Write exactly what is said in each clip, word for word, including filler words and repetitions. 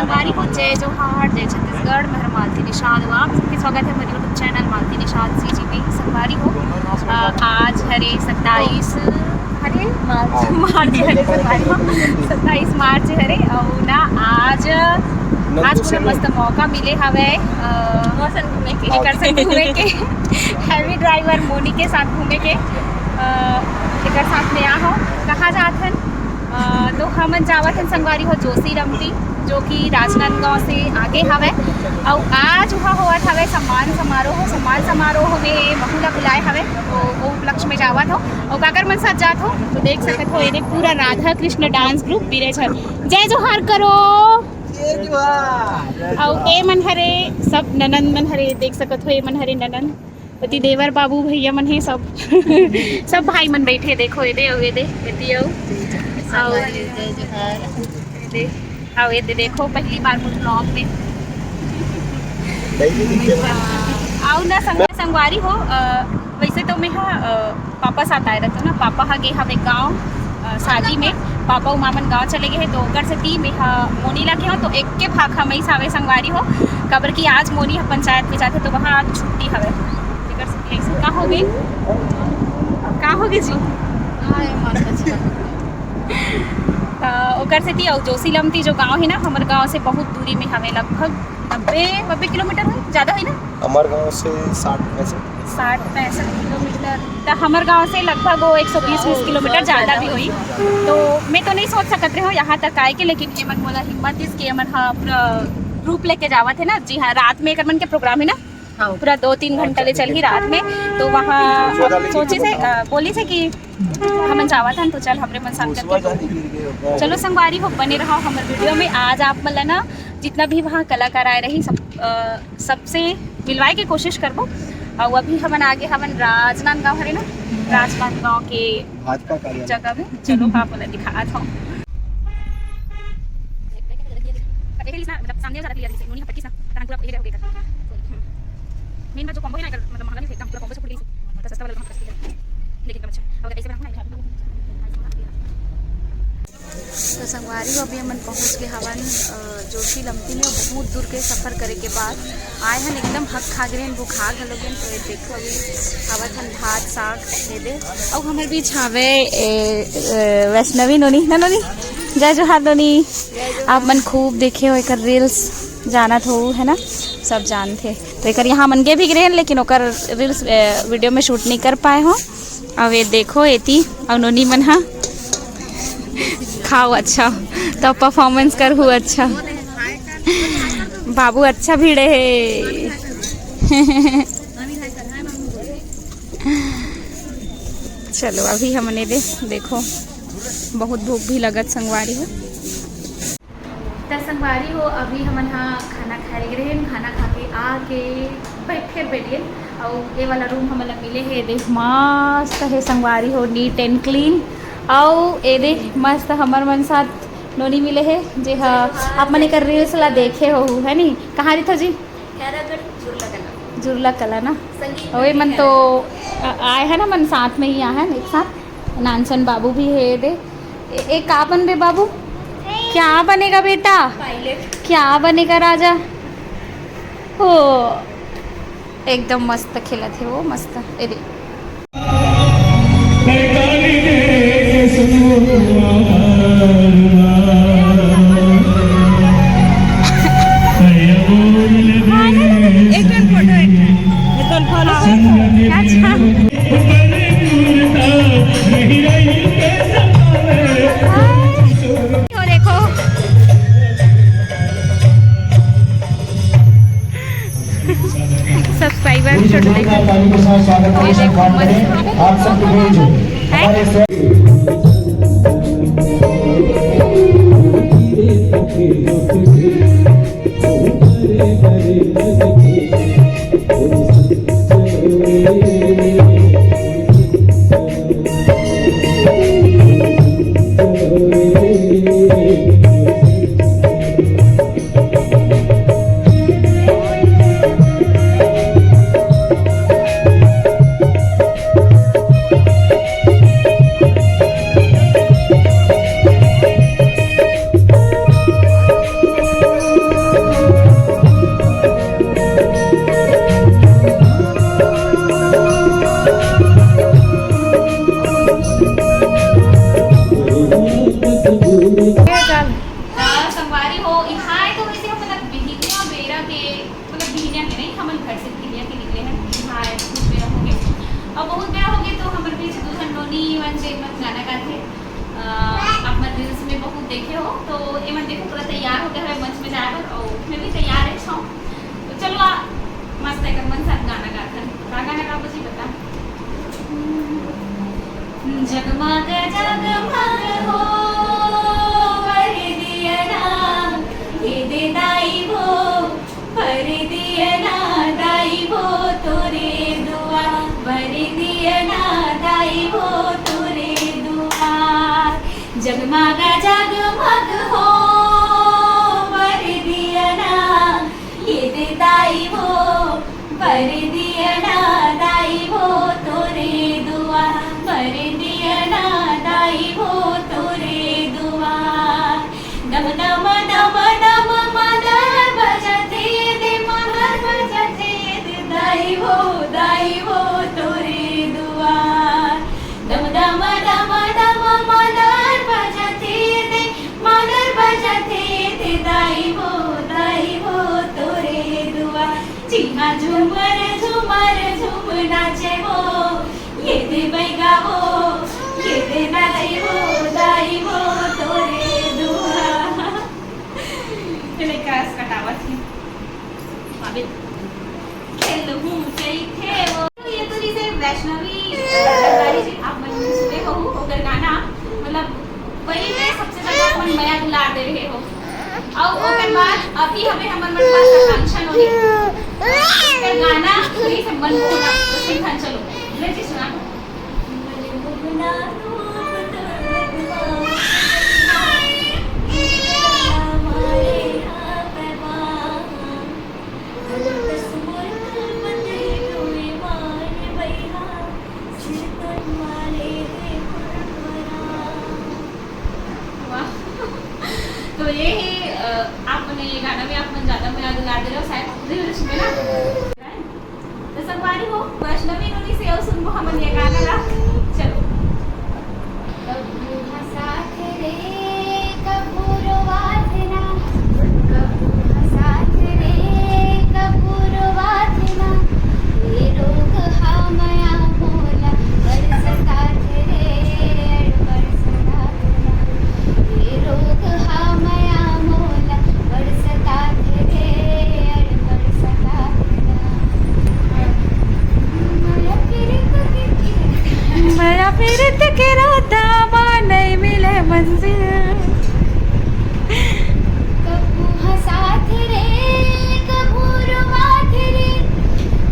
संगवारी हो, जय जोहार, जय छत्तीसगढ़। मैं हर मालती निषाद, अउ आप सबके स्वागत है मेरे YouTube channel Malti Nishad CGP. संगवारी हो, अ, आज हरे सत्ताईस, हरे मार्च, मार्च हरे संगवारी हो, सत्ताईस मार्च हरे। अउ ना आज, आज पूरा मस्त मौका मिले हवे, अ, मौसम घूमे के, एकर से घूमे के, हैवी ड्राइवर मोनी के साथ घूमे के, अ, एकर साथ में आ हो। कहाँ जात हन? अ, तो हमन जावत हन संगवारी हो जोशी लमती, जो कि राजनांदगांव से आगे हवय। अउ आज उहाँ होवत हवय सम्मान समारोह। सम्मान समारोह में महू ला बुलाए हवय, तो वो उपलक्ष्य में जावत हो। अउ काकर मन साथ जात हो, तो देख सकत हो, एदे पूरा राधा कृष्ण डांस ग्रुप बिरेझर। जय जोहार करो। अउ ए मन हरे सब ननंद मन हरे, देख सकत हो, ए मन हरे ननंद। ओती देवर बाबू भैया मन हे सब। सब भाई मन बैठे, देखो, एदे अउ एदे, एती अउ, अउ एदे, अउ एदे देखो, पहली बार मोर vlog में। अउ ना संग-, संगवारी हो, अ, वैसे तो मैं हा, अ, पापा साथ आए रहते ना, पापा हा गे हवे गाँव, अ, शादी में, पापा अउ माँ मन गाँव चले गए हैं, तो ओकर सेती मैं हा मोनी ला गे हूँ, तो एक के भाग हम ही सावे संगवारी हो, काबर कि आज मोनी ह पंचायत में जाथे, तो वहाँ आज छुट्टी हवे। एकर सेती ऐसे का हो गई? का हो गई जी? हाँ, ये मार अच्छा। त ओकर सेती अउ जोशी लमती जो गांव है ना, हमर गांव से बहुत दूरी में हवे, लगभग नब्बे, नब्बे किलोमीटर है, ज्यादा है ना? हमारे गांव से साठ पैंसठ। साठ पैंसठ किलोमीटर। त हमर गांव से लगभग वो एक सौ बीस, बीस किलोमीटर ज्यादा भी होई। तो मैं तो नहीं सोच सकत रहे हो यहाँ तक आए के, लेकिन ये मन मोला हिम्मत दिस कि ये मन हा पूरा ग्रुप लेके जावत है ना। जी हाँ, रात में एकर मन के प्रोग्राम है ना, हाँ। पूरा दो तीन घंटा ले चलही रात में। तो वहाँ सोचे से, अ, बोली से कि हमन जावत हन, तो चल हमरे मन साथ करके। चलो संगवारी हो, बने रहो हमर वीडियो में। आज आप मन ला ना जितना भी वहाँ कलाकार आए रही, सब, अ, सबसे मिलवाए के कोशिश करबो। अउ अभी हमन आगे हवन राजनांदगांव हरे ना, राजनांदगांव के भाजपा कार्यालय। जगह में। चलो, हाँ, बोला दिखा था। अरे, हिल ना, मतलब, सामने हो जाता clear, जैसे नोनी पटकी ना, तहन पूरा ये हो गया था। हम्म। मेन बात जो combo है ना, एकर, मतलब, महंगा नहीं था, एकदम पूरा combo से फुट गई से। तो सस्ता वाला हम कर सकते हैं। लेकिन एकदम अच्छा। और ऐसे बनाऊँ ना, तो संगवारी हो, अभी हमन पहुँच गए हवन, अ, जोशी लमती में। बहुत दूर के सफर करे के बाद आए हन, एकदम हक खा गए हन, भुखा घलो गए हन। तो ये देखो, अभी आवत हन भात साग दे दे। अउ हमर बीच हवे, ए, ए, वैष्णवी नोनी, ना नोनी? जय जोहार नोनी। आप मन खूब देखे हो एकर reels, जानत हो, है ना, सब जानथे। तो एकर यहाँ मन गे भी रहे, लेकिन ओकर reels, ए, वीडियो में shoot नहीं कर पाए हो। अब ये देखो एती, अब नोनी मन हा खाओ अच्छा, तो performance करहु अच्छा। बाबू अच्छा भिड़े हे। चलो, अभी हमन एदे देखो, बहुत भूख भी लगत संगवारी हो। त संगवारी हो, अभी हमन हा खाना खाए गे रहेन, खाना खा के आके बै-, फेर बैठ गेन। अउ ये वाला रूम हमन ला मिले हे, देख मस्त हे संगवारी हो, neat and clean। अउ ये देख मस्त हमर मन साथ नोनी मिले हे, जे हा आप मन एकर reels ला देखे हो, है नी? कहाँ रिथो जी? खैरागढ़, जुरला कला। जुरला कला ना? संगीत ओए मन तो आ-, आए हैं ना, मन साथ में ही आए हैं एक साथ। नानसन बाबू भी है दे। ए, ए, का बनबे बाबू? क्या बनेगा बेटा? पायलट। क्या बनेगा राजा? हो, एकदम मस्त खेलत हे वो, मस्त। ए दे। एक ठन फोटो, एक ठन। अच्छा। तो देखो, subscriber छोटे। ये देखो, मस्त। आप सबके बीच हमारे ऐसे खिलिया के निकले हैं, हाँ, बहुत बेरा हो गए। और बहुत बेरा हो गए तो हमारे पीछे दो झन नोनी मन जे मन गाना गाथे। अ, आप मन reels में बहुत देखे हो, तो ये मन देखो पूरा तैयार हो गया है मंच में जाए बर, और मैं भी तैयार है छो। तो चलो आ, मस्त है मन साथ गाना गाथन। का गाना गाबो जी बता? जगमग जगमग हो बर दिया ना, ये दे दाई वो, बर दिया ना दाई वो तोरे दुआ, बर दिया ना दाई वो तोरे दुआ। जगमग जगमग हो बर दिया ना, ये दे दाई वो, बर दिया ना दाई वो तोरे दुआ, बर दिया ना दाई वो तोरे दुआ। डम डम डम डम मादर बजथे दे, मादर बजथे दे, दाई वो, दाई वो तोरे दुआ। डम डम डम डम मादर बजथे दे, मादर बजथे दे, दाई वो, दाई वो तोरे दुआ। चिहा झूमर झूमर झूम नाचे वो, ये दे बैगा वो, ये दे नाचे वो, दाई वो तोरे दुआ। ये लइका अस कटावत हे। अबे खेलहूँ कइथे वो। ये तो जैसे वैष्णवी, अ, सरदारी जी, आप मन सुने हो, ओकर गाना, मतलब, वही में सबसे ज्यादा अपन मया दुलार दे रहे हो। और ओकर बाद अभी हमें हमर मन पास आकांक्षा नोनी, ओकर गाना, वही से मन मोहना, तो सुन खान चलो। ले जी सुना। वाह। तो ये ही, अ, आप मन ये गाना भी आप मन ज्यादा मया दुलार दे रहे हो, शायद reels में ना। तो संगवारी हो, वैष्णवी नोनी से अउ सुनबो हमन ये गाना ला। चलो। कभू हंसात रे, कभू रोवात ना, कभू हंसात रे, कभू रोवात ना, ये रोग हा मया मोला, बरसतात रे, अड़ बरसतात ना, ये रोग हा मया मोला, बरसतात रे, अड़ बरसतात ना। मया पीरत के राता मा नइ मिले मंजिल। कभू हंसात रे, कभू रोवात रे,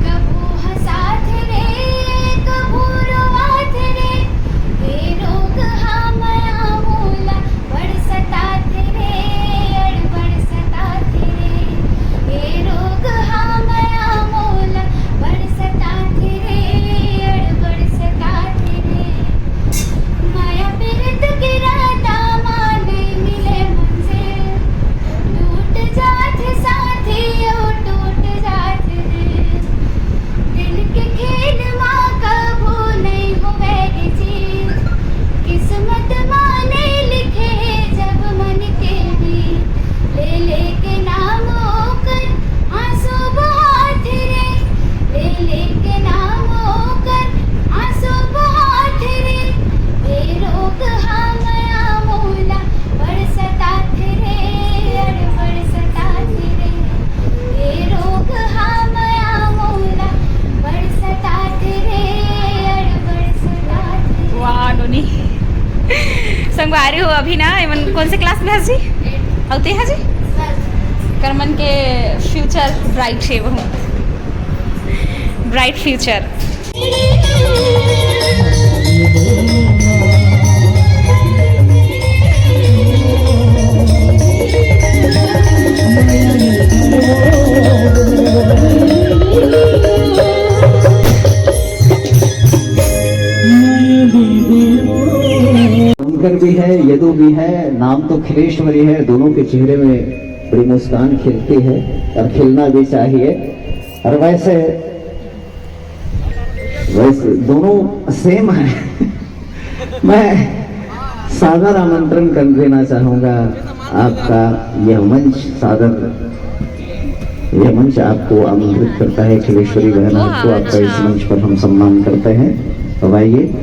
कभू हंसात रे, कभू रोवात रे। ये रोग हा मया मोला, बड़ सतात रे, अड़ बड़ सतात रे। ये रोग हा मया मोला, बड़ सतात रे, अड़ बड़ सतात रे। मया पीरत के राता मा नइ मिले मंजिल। टूट जात साथी ओ टूट जात रे। दिल के खेल मा कभू नइ होवे रे जी। किस्मत मा नइ लिखे हे जब मन के भी। ले लेके नाम ओकर आंसू बहात रे। ले लेके नाम ओकर आंसू बहात रे। ये रोग हा मया मोला बड़ सतात रे, अड़ बड़ सतात रे। ये रोग हा मया मोला बड़ सतात रे, अड़ बड़ सतात रे। वाह नोनी। संगवारी हो, अभी ना एमन कौन से class में हसी? अउ ते हसी? करमन के future bright हे, बहुत bright future। उनकर भी है, यदु भी है, नाम तो खिलेश्वरी है। दोनों के चेहरे में बड़ी मुस्कान खिलती है और खिलना भी चाहिए। और वैसे, वैसे दोनों same हैं। मैं सादर आमंत्रण कर देना चाहूँगा आपका, यह मंच सादर यह मंच आपको आमंत्रित करता है अखिलेश्वरी बहन, आपको आपका इस मंच पर हम सम्मान करते हैं। अब आइए।